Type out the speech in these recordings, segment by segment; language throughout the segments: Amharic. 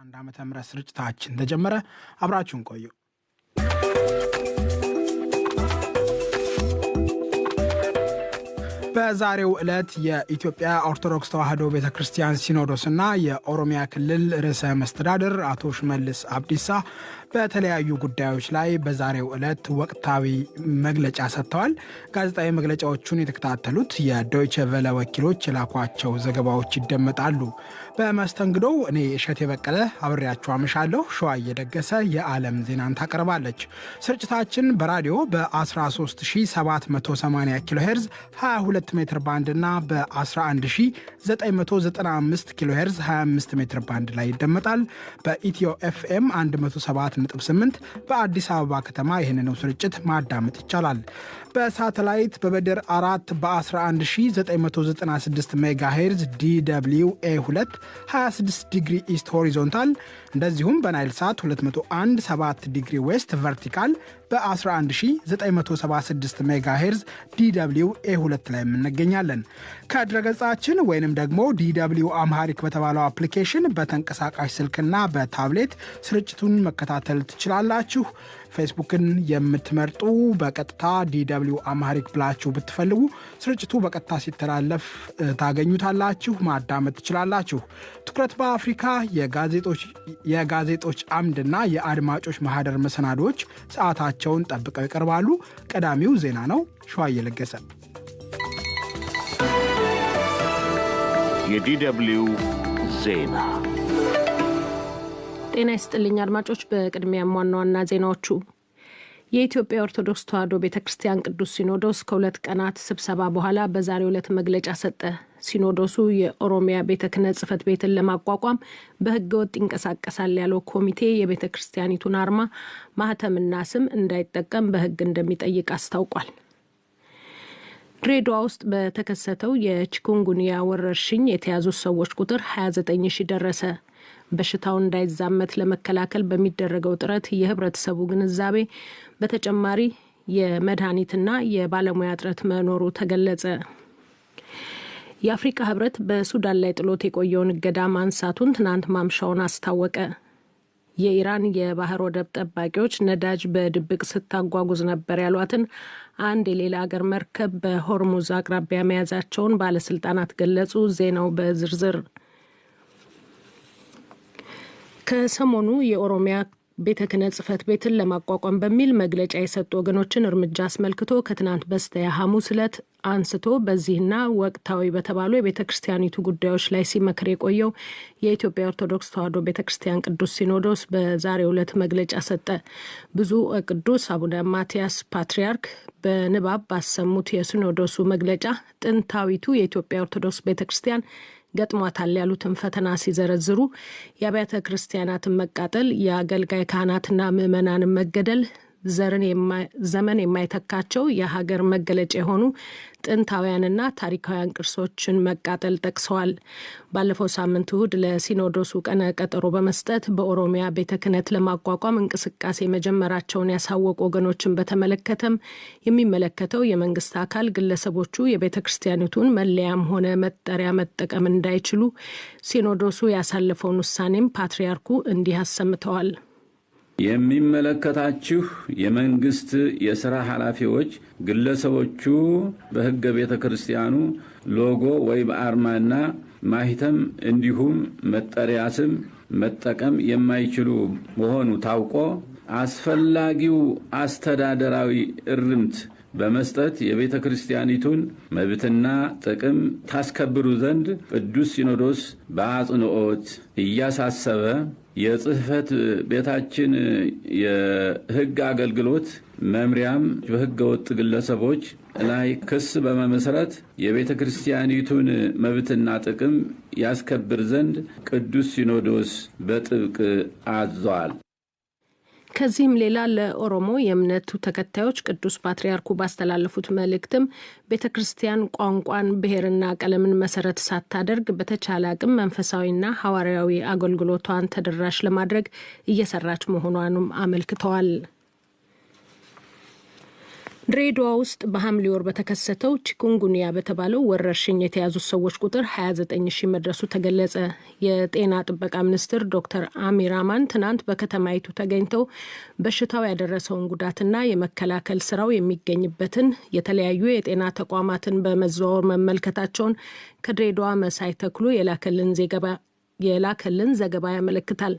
1 ዓ.ም ስርጭታችን ተጀመረ። አብራችሁን ቆዩ። በዛሬው ዕለት የኢትዮጵያ ኦርቶዶክስ ተዋሕዶ ቤተ ክርስቲያን ሲኖዶስና የኦሮሚያ ክልል ርዕሰ መስተዳድር አቶ ሽመልስ አብዲሳ በተለያዩ ጉዳዮች ላይ በዛሬው ዕለት ወቅታዊ መግለጫ ሰጥተዋል። ጋዜጣዊ መግለጫዎቹን የተከታተሉት የዶይቸ ቨለ ወኪሎች የላኳቸው ዘገባዎች ይደመጣሉ። በመስተንግዶው እኔ እሸቴ በቀለ አብሬያችሁ አመሻለሁ። ሸዋ እየደገሰ የዓለም ዜናን ታቀርባለች። ስርጭታችን በራዲዮ በ13780 ኪሎ ሄርዝ 22 ሜትር ባንድ እና በ11995 ኪሎ ሄርዝ 25 ሜትር ባንድ ላይ ይደመጣል። በኢትዮ ኤፍኤም 107.8 በአዲስ አበባ ከተማ ይህንኑ ስርጭት ማዳመጥ ይቻላል። በሳተላይት በበድር 4 በ11996 ሜጋ ሄርዝ DW A2 26 degree east horizontal እንደዚሁም በናይል ሳት 201 7 degree west vertical በ11976 ሜጋ ሄርዝ DW A2 ላይ እንገኛለን። ከድረገጻችን ወይንም ደግሞ DW Amharic በተባለው application በተንቀሳቃሽ ስልክና በታብሌት ስርጭቱን መከታተል ትችላላችሁ። ፌስቡክን የምትመርጡ በቀጥታ DW Amharic ብላችሁ ብትፈልጉ ስርጭቱ በቀጥታ ሲተላለፍ ታገኙታላችሁ፣ ማዳመጥ ትችላላችሁ። ትኩረት በአፍሪካ የጋዜጦች አምድና የአድማጮች ማህደር መሰናዶዎች ሰዓታቸውን ጠብቀው ይቀርባሉ። ቀዳሚው ዜና ነው። ሸዋዬ ለገሰ። የ DW ዜና። ጤና ይስጥልኝ አድማጮች። በቅድሚያም ዋና ዋና ዜናዎቹ የኢትዮጵያ ኦርቶዶክስ ተዋሕዶ ቤተ ክርስቲያን ቅዱስ ሲኖዶስ ከ2 ቀናት ስብሰባ በኋላ በዛሬው ዕለት መግለጫ ሰጠ። ሲኖዶሱ የኦሮሚያ ቤተ ክህነት ጽሕፈት ቤትን ለማቋቋም በሕገ ወጥ ይንቀሳቀሳል ያለው ኮሚቴ የቤተ ክርስቲያኒቱን አርማ፣ ማህተምና ስም እንዳይጠቀም በሕግ እንደሚጠይቅ አስታውቋል። ድሬዳዋ ውስጥ በተከሰተው የቺኩንጉንያ ወረርሽኝ የተያዙት ሰዎች ቁጥር 29 ሺህ ደረሰ። በሽታው እንዳይዛመት ለመከላከል በሚደረገው ጥረት የህብረተሰቡ ግንዛቤ በተጨማሪ የመድኃኒትና የባለሙያ እጥረት መኖሩ ተገለጸ። የአፍሪካ ህብረት በሱዳን ላይ ጥሎት የቆየውን እገዳ ማንሳቱን ትናንት ማምሻውን አስታወቀ። የኢራን የባህር ወደብ ጠባቂዎች ነዳጅ በድብቅ ስታጓጉዝ ነበር ያሏትን አንድ የሌላ ሀገር መርከብ በሆርሙዝ አቅራቢያ መያዛቸውን ባለስልጣናት ገለጹ። ዜናው በዝርዝር። ከሰሞኑ የኦሮሚያ ቤተ ክህነት ጽሕፈት ቤትን ለማቋቋም በሚል መግለጫ የሰጡ ወገኖችን እርምጃ አስመልክቶ ከትናንት በስቲያ ሐሙስ ዕለት አንስቶ በዚህና ወቅታዊ በተባሉ የቤተ ክርስቲያኒቱ ጉዳዮች ላይ ሲመክር የቆየው የኢትዮጵያ ኦርቶዶክስ ተዋሕዶ ቤተ ክርስቲያን ቅዱስ ሲኖዶስ በዛሬው ዕለት መግለጫ ሰጠ። ብፁዕ ወቅዱስ አቡነ ማትያስ ፓትርያርክ በንባብ ባሰሙት የሲኖዶሱ መግለጫ ጥንታዊቱ የኢትዮጵያ ኦርቶዶክስ ቤተ ክርስቲያን ገጥሟታል ያሉትን ፈተና ሲዘረዝሩ የአብያተ ክርስቲያናትን መቃጠል፣ የአገልጋይ ካህናትና ምዕመናንን መገደል፣ ዘመን የማይተካቸው የሀገር መገለጫ የሆኑ ጥንታውያንና ታሪካውያን ቅርሶችን መቃጠል ጠቅሰዋል። ባለፈው ሳምንት እሁድ ለሲኖዶሱ ቀነ ቀጠሮ በመስጠት በኦሮሚያ ቤተ ክህነት ለማቋቋም እንቅስቃሴ መጀመራቸውን ያሳወቁ ወገኖችን በተመለከተም የሚመለከተው የመንግስት አካል ግለሰቦቹ የቤተ ክርስቲያኒቱን መለያም ሆነ መጠሪያ መጠቀም እንዳይችሉ ሲኖዶሱ ያሳለፈውን ውሳኔም ፓትርያርኩ እንዲህ አሰምተዋል። የሚመለከታችሁ የመንግስት የሥራ ኃላፊዎች ግለሰቦቹ በሕገ ቤተ ክርስቲያኑ ሎጎ ወይም አርማና ማህተም እንዲሁም መጠሪያ ስም መጠቀም የማይችሉ መሆኑ ታውቆ አስፈላጊው አስተዳደራዊ እርምት በመስጠት የቤተ ክርስቲያኒቱን መብትና ጥቅም ታስከብሩ ዘንድ ቅዱስ ሲኖዶስ በአጽንኦት እያሳሰበ የጽሕፈት ቤታችን የሕግ አገልግሎት መምሪያም በሕገ ወጥ ግለሰቦች ላይ ክስ በመመስረት የቤተ ክርስቲያኒቱን መብትና ጥቅም ያስከብር ዘንድ ቅዱስ ሲኖዶስ በጥብቅ አዟል። ከዚህም ሌላ ለኦሮሞ የእምነቱ ተከታዮች ቅዱስ ፓትርያርኩ ባስተላለፉት መልእክትም ቤተ ክርስቲያን ቋንቋን፣ ብሔርና ቀለምን መሰረት ሳታደርግ በተቻለ አቅም መንፈሳዊና ሐዋርያዊ አገልግሎቷን ተደራሽ ለማድረግ እየሰራች መሆኗንም አመልክተዋል። ድሬዳዋ ውስጥ በሐምሌ ወር በተከሰተው ቺኩንጉንያ በተባለው ወረርሽኝ የተያዙ ሰዎች ቁጥር 29 ሺህ መድረሱ ተገለጸ። የጤና ጥበቃ ሚኒስትር ዶክተር አሚር አማን ትናንት በከተማይቱ ተገኝተው በሽታው ያደረሰውን ጉዳትና የመከላከል ስራው የሚገኝበትን የተለያዩ የጤና ተቋማትን በመዘዋወር መመልከታቸውን ከድሬዳዋ መሳይ ተክሉ የላከልን ዘገባ ያመለክታል።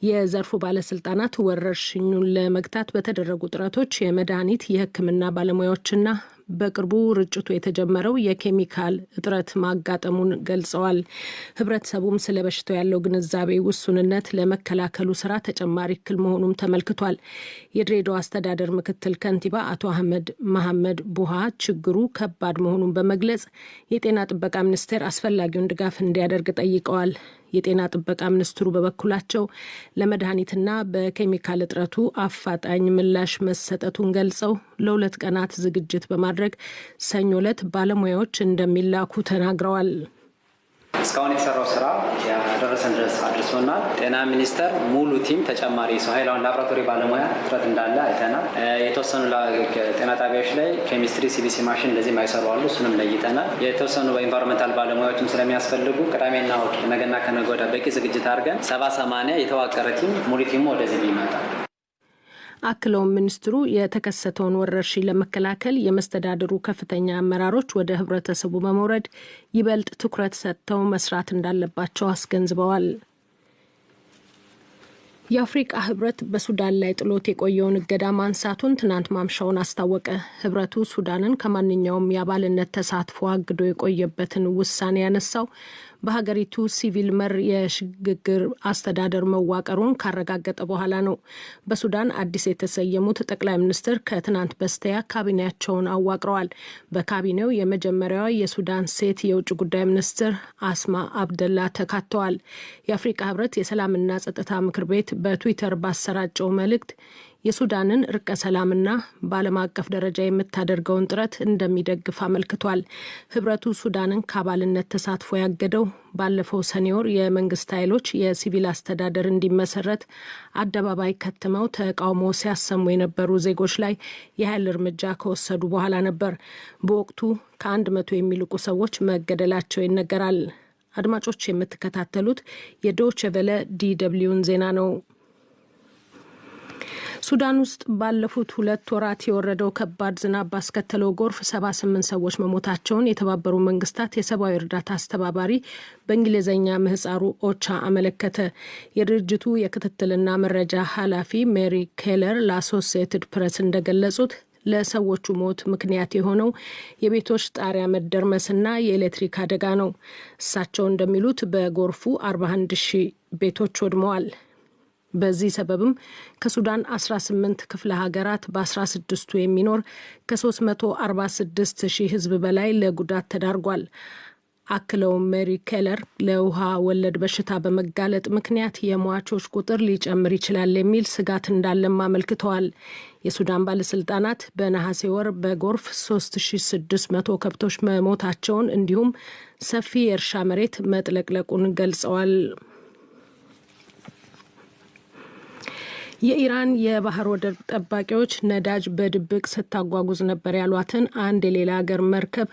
የዘርፉ ባለስልጣናት ወረርሽኙን ለመግታት በተደረጉ ጥረቶች የመድኃኒት፣ የሕክምና ባለሙያዎችና በቅርቡ ርጭቱ የተጀመረው የኬሚካል እጥረት ማጋጠሙን ገልጸዋል። ህብረተሰቡም ስለ በሽታው ያለው ግንዛቤ ውሱንነት ለመከላከሉ ስራ ተጨማሪ እክል መሆኑም ተመልክቷል። የድሬዳዋ አስተዳደር ምክትል ከንቲባ አቶ አህመድ መሐመድ ቡሃ ችግሩ ከባድ መሆኑን በመግለጽ የጤና ጥበቃ ሚኒስቴር አስፈላጊውን ድጋፍ እንዲያደርግ ጠይቀዋል። የጤና ጥበቃ ሚኒስትሩ በበኩላቸው ለመድኃኒትና በኬሚካል እጥረቱ አፋጣኝ ምላሽ መሰጠቱን ገልጸው ለ2 ቀናት ዝግጅት በማድረግ ሰኞ ዕለት ባለሙያዎች እንደሚላኩ ተናግረዋል። እስካሁን የተሰራው ስራ ያደረሰን ድረስ አድርሶናል። ጤና ሚኒስቴር ሙሉ team ተጨማሪ ሰው ኃይል አሁን ላብራቶሪ ባለሙያ እጥረት እንዳለ አይተናል። የተወሰኑ ጤና ጣቢያዎች ላይ ኬሚስትሪ፣ CBC machine እንደዚህ የማይሰሩ አሉ። እሱንም ለይተናል። የተወሰኑ በ environmental ባለሙያዎችም ስለሚያስፈልጉ ቅዳሜና እሑድ ነገና ከነገ ወዲያ በቂ ዝግጅት አድርገን 70-80 የተዋቀረ team ሙሉ team ኡ ወደዚህ ቢመጣ። አክለውም ሚኒስትሩ የተከሰተውን ወረርሽኝ ለመከላከል የመስተዳድሩ ከፍተኛ አመራሮች ወደ ህብረተሰቡ በመውረድ ይበልጥ ትኩረት ሰጥተው መስራት እንዳለባቸው አስገንዝበዋል። የአፍሪቃ ህብረት በሱዳን ላይ ጥሎት የቆየውን እገዳ ማንሳቱን ትናንት ማምሻውን አስታወቀ። ህብረቱ ሱዳንን ከማንኛውም የአባልነት ተሳትፎ አግዶ የቆየበትን ውሳኔ ያነሳው በሀገሪቱ ሲቪል መር የሽግግር አስተዳደር መዋቀሩን ካረጋገጠ በኋላ ነው። በሱዳን አዲስ የተሰየሙት ጠቅላይ ሚኒስትር ከትናንት በስቲያ ካቢኔያቸውን አዋቅረዋል። በካቢኔው የመጀመሪያዋ የሱዳን ሴት የውጭ ጉዳይ ሚኒስትር አስማ አብደላ ተካተዋል። የአፍሪካ ህብረት የሰላምና ጸጥታ ምክር ቤት በትዊተር ባሰራጨው መልእክት የሱዳንን እርቀ ሰላምና በዓለም አቀፍ ደረጃ የምታደርገውን ጥረት እንደሚደግፍ አመልክቷል። ህብረቱ ሱዳንን ከአባልነት ተሳትፎ ያገደው ባለፈው ሰኔ ወር የመንግስት ኃይሎች የሲቪል አስተዳደር እንዲመሰረት አደባባይ ከትመው ተቃውሞ ሲያሰሙ የነበሩ ዜጎች ላይ የኃይል እርምጃ ከወሰዱ በኋላ ነበር። በወቅቱ ከ100 የሚልቁ ሰዎች መገደላቸው ይነገራል። አድማጮች የምትከታተሉት የዶይቼ ቬለ DW ን ዜና ነው። ሱዳን ውስጥ ባለፉት 2 ወራት የወረደው ከባድ ዝናብ ባስከተለው ጎርፍ 78 ሰዎች መሞታቸውን የተባበሩ መንግስታት የሰብአዊ እርዳታ አስተባባሪ በእንግሊዝኛ ምህጻሩ ኦቻ አመለከተ። የድርጅቱ የክትትልና መረጃ ኃላፊ ሜሪ ኬለር ለአሶሲየትድ ፕሬስ እንደገለጹት ለሰዎቹ ሞት ምክንያት የሆነው የቤቶች ጣሪያ መደርመስና የኤሌክትሪክ አደጋ ነው። እሳቸው እንደሚሉት በጎርፉ 41 ሺህ ቤቶች ወድመዋል። በዚህ ሰበብም ከሱዳን 18 ክፍለ ሀገራት በ16ቱ የሚኖር ከ346 ሺህ ህዝብ በላይ ለጉዳት ተዳርጓል። አክለውም ሜሪ ኬለር ለውሃ ወለድ በሽታ በመጋለጥ ምክንያት የሟቾች ቁጥር ሊጨምር ይችላል የሚል ስጋት እንዳለም አመልክተዋል። የሱዳን ባለስልጣናት በነሐሴ ወር በጎርፍ 3600 ከብቶች መሞታቸውን እንዲሁም ሰፊ የእርሻ መሬት መጥለቅለቁን ገልጸዋል። የኢራን የባህር ወደብ ጠባቂዎች ነዳጅ በድብቅ ስታጓጉዝ ነበር ያሏትን አንድ የሌላ ሀገር መርከብ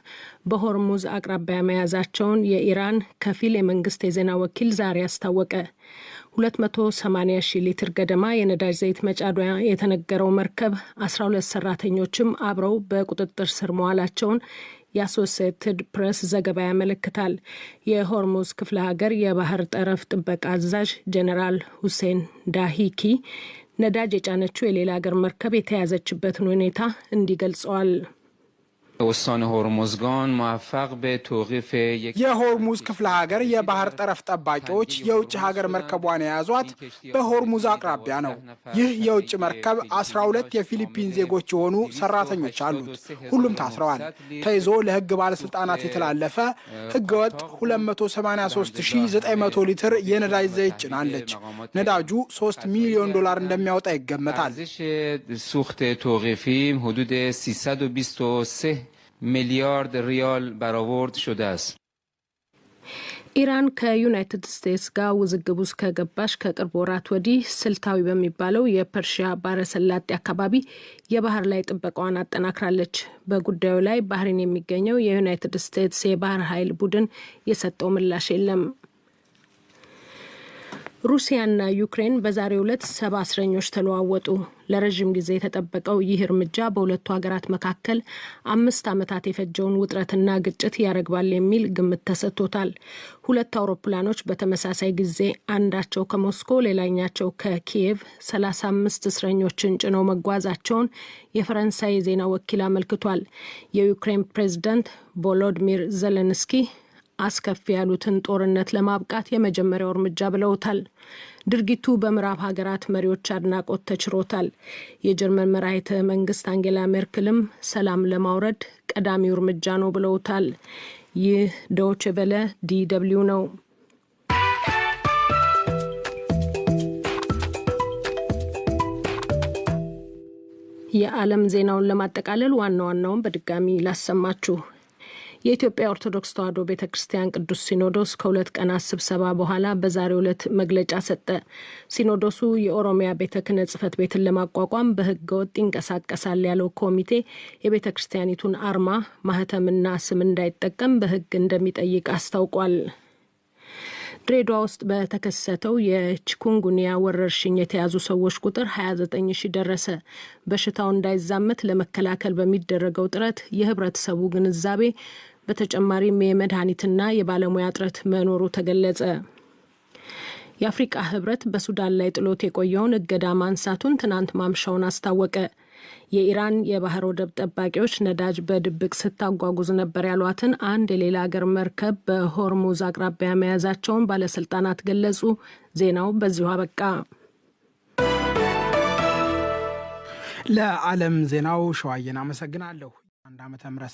በሆርሙዝ አቅራቢያ መያዛቸውን የኢራን ከፊል የመንግስት የዜና ወኪል ዛሬ አስታወቀ። 280 ሺህ ሊትር ገደማ የነዳጅ ዘይት መጫዷ የተነገረው መርከብ 12 ሰራተኞችም አብረው በቁጥጥር ስር መዋላቸውን የአሶሲየትድ ፕሬስ ዘገባ ያመለክታል። የሆርሙዝ ክፍለ ሀገር የባህር ጠረፍ ጥበቃ አዛዥ ጀነራል ሁሴን ዳሂኪ ነዳጅ የጫነችው የሌላ ሀገር መርከብ የተያዘችበትን ሁኔታ እንዲህ ገልጸዋል። የሆርሙዝ ክፍለ ሀገር የባህር ጠረፍ ጠባቂዎች የውጭ ሀገር መርከቧን የያዟት በሆርሙዝ አቅራቢያ ነው። ይህ የውጭ መርከብ 12 የፊሊፒን ዜጎች የሆኑ ሰራተኞች አሉት። ሁሉም ታስረዋል። ተይዞ ለህግ ባለስልጣናት የተላለፈ ህገወጥ 283900 ሊትር የነዳጅ ዘይት ጭናለች። ነዳጁ 3 ሚሊዮን ዶላር እንደሚያወጣ ይገመታል። میلیارد ریال برآورد شده است. ኢራን ከዩናይትድ ስቴትስ ጋር ውዝግብ ውስጥ ከገባች ከቅርብ ወራት ወዲህ ስልታዊ በሚባለው የፐርሺያ ባህረ ሰላጤ አካባቢ የባህር ላይ ጥበቃዋን አጠናክራለች። በጉዳዩ ላይ ባህሬን የሚገኘው የዩናይትድ ስቴትስ የባህር ኃይል ቡድን የሰጠው ምላሽ የለም። ሩሲያና ዩክሬን በዛሬው ዕለት 70 እስረኞች ተለዋወጡ። ለረዥም ጊዜ የተጠበቀው ይህ እርምጃ በሁለቱ ሀገራት መካከል 5 ዓመታት የፈጀውን ውጥረትና ግጭት ያረግባል የሚል ግምት ተሰጥቶታል። 2 አውሮፕላኖች በተመሳሳይ ጊዜ አንዳቸው ከሞስኮ ሌላኛቸው ከኪየቭ 35 እስረኞችን ጭነው መጓዛቸውን የፈረንሳይ የዜና ወኪል አመልክቷል። የዩክሬን ፕሬዝዳንት ቮሎዲሚር ዘለንስኪ አስከፊ ያሉትን ጦርነት ለማብቃት የመጀመሪያው እርምጃ ብለውታል። ድርጊቱ በምዕራብ ሀገራት መሪዎች አድናቆት ተችሮታል። የጀርመን መራሒተ መንግስት አንጌላ ሜርክልም ሰላም ለማውረድ ቀዳሚው እርምጃ ነው ብለውታል። ይህ ዶይቼ ቬለ DW ነው። የዓለም ዜናውን ለማጠቃለል ዋና ዋናውን በድጋሚ ላሰማችሁ። የኢትዮጵያ ኦርቶዶክስ ተዋሕዶ ቤተ ክርስቲያን ቅዱስ ሲኖዶስ ከ2 ቀናት ስብሰባ በኋላ በዛሬው ዕለት መግለጫ ሰጠ። ሲኖዶሱ የኦሮሚያ ቤተ ክህነት ጽሕፈት ቤትን ለማቋቋም በሕገ ወጥ ይንቀሳቀሳል ያለው ኮሚቴ የቤተ ክርስቲያኒቱን አርማ፣ ማህተምና ስም እንዳይጠቀም በሕግ እንደሚጠይቅ አስታውቋል። ድሬዳዋ ውስጥ በተከሰተው የቺኩንጉኒያ ወረርሽኝ የተያዙ ሰዎች ቁጥር 29 ሺህ ደረሰ። በሽታው እንዳይዛመት ለመከላከል በሚደረገው ጥረት የህብረተሰቡ ግንዛቤ በተጨማሪም የመድኃኒትና የባለሙያ እጥረት መኖሩ ተገለጸ። የአፍሪቃ ህብረት በሱዳን ላይ ጥሎት የቆየውን እገዳ ማንሳቱን ትናንት ማምሻውን አስታወቀ። የኢራን የባህር ወደብ ጠባቂዎች ነዳጅ በድብቅ ስታጓጉዝ ነበር ያሏትን አንድ የሌላ ሀገር መርከብ በሆርሙዝ አቅራቢያ መያዛቸውን ባለስልጣናት ገለጹ። ዜናው በዚሁ አበቃ። ለዓለም ዜናው ሸዋዬን አመሰግናለሁ። 1 ዓመተ ምህረት።